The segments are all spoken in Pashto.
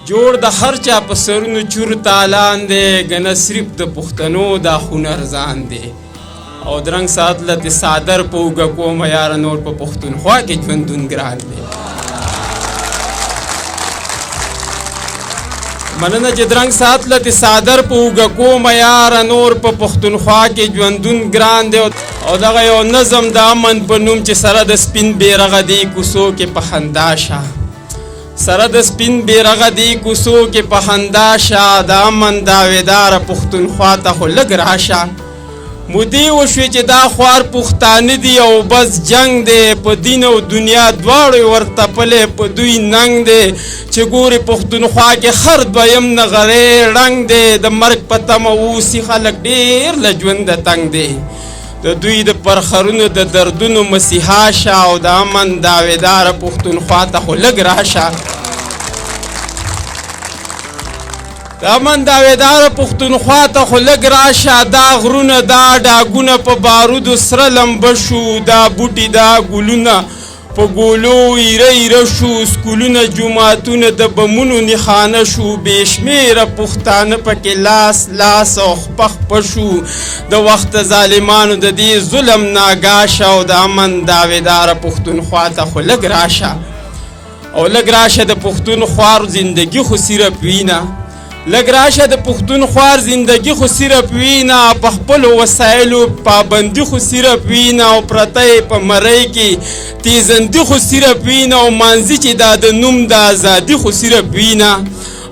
جوړ د هر چا په سرونو چور تالان دی، ګنه صرف د پښتنو دا خون ارزان دی. او درنګ ساعت له تې څادر په اوږه کومه یاره، نور په پښتونخوا کې ژوندون ګران دی. مننه چې درنګ ساعت له تې څادر په اوږه کومه یاره، نور په پښتونخوا کې ژوندون ګران دی. او دغه یو نظم د امن په نوم چې سره د سپین بیرغه دی کوڅو کې په خندا شه، سره د سپین بیرغه دی کوڅو کې په خندا شه، د امن دعویداره پښتونخوا ته خو لږ راشه. مودې وشوې چې دا خوار پښتانه دي او بس جنګ دی، په دین او دنیا دواړو یې ورتپلی په دوی ننګ دی. چې ګورې پښتونخوا کې خر دویم نغری ړنګ دی، د مرګ په تمه اوسي خلک ډېر له ژونده تنګ دی. د دوی د پرخرونو د دردونو مسیحا شه او د امن دعویداره پښتونخوا ته خو لږ راشه. د امن دعویداره پښتونخوا ته خو لږ راشه. دا غرونه دا ډاګونه په بارودو سره لمبه شو، دا بوټي دا ګلونه په ګولو ایره ایره شو، سکولونه جوماتونه د بمونو نښانه شو، بې شمېره پښتانه پکې لاس لاس او خپه خپه شو. د وخت ظالمانو د دې ظلم ناګاه شه او د امن دعویداره پښتونخوا ته خو لږ راشه. او لږ راشه د پښتون خوار زندگی خو صرف وینه، لږ راشه د پښتون خوار زندگی خو صرف وینه، په خپلو وسایلو پابندي خو صرف وینه، او پرته یې په مرۍ کې تیزندي خو صرف وینه، او مانځي چې دا د نوم د ازادي خو صرف وینه.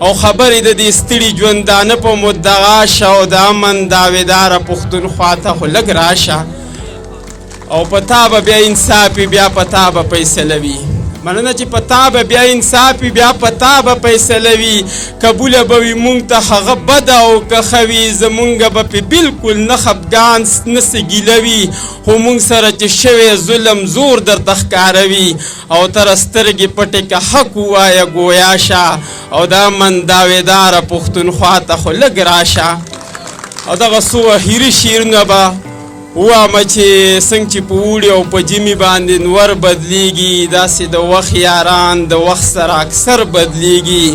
او خبرې د دې ستړي ژوندانه په مدعا شه او د امن دعویداره پښتونخوا ته خو لږ راشه. او په تا به بیا انصاف وي، بیا په تا به فیصله وي. مننه چې په تا به بیا انصاف وي، بیا په تا به فیصله وي. قبوله به وي مونږ ته هغه بده او که ښه وي، زمونږ به پې بالکل نه خفګان نه څه ګیله وي، خو مونږ سره چې شوی ظلم زور درته ښکاره وي. او تر سترګې پټې که حق ووایه ګویا شه او د امن دعویداره پښتونخوا ته خو لږ راشه. او دغه څو اخري شعرونه به ووامه چې څنګه چې په اوړي او په ژمي باندې نور بدلیږي، داسې د وخت یاران د وخت سره اکثر بدلیږي.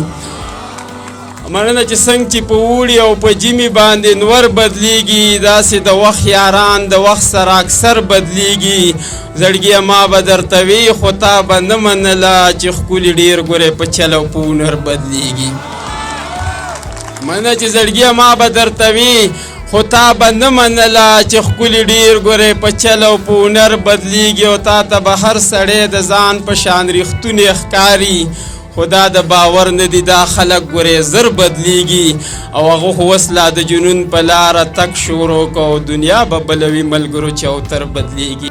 مننه چې څنګه چې په اوړي او په ژمي باندې نور بدلیږي، داسې د وخت یاران د وخت سره اکثر بدلیږي. زړګیه ما به درته وي خو تا به نه منله چې ښکلي ډېر ګورې په چل او په هنر بدلیږي. مننه چې زړګیه ما به درته وي خو تا به نه منله چې ښکلي ډېر ګورې په چل او په هنر بدلیږي. او تا ته به هر سړی د ځان په شان رښتونی ښکاري، خو دا د باور نه دي دا خلک ګورې زر بدلیږي. او هغه خو اوس لا د جنون په لاره تک شروع کو، دنیا به بلوي ملګرو چې او تر بدلیږي.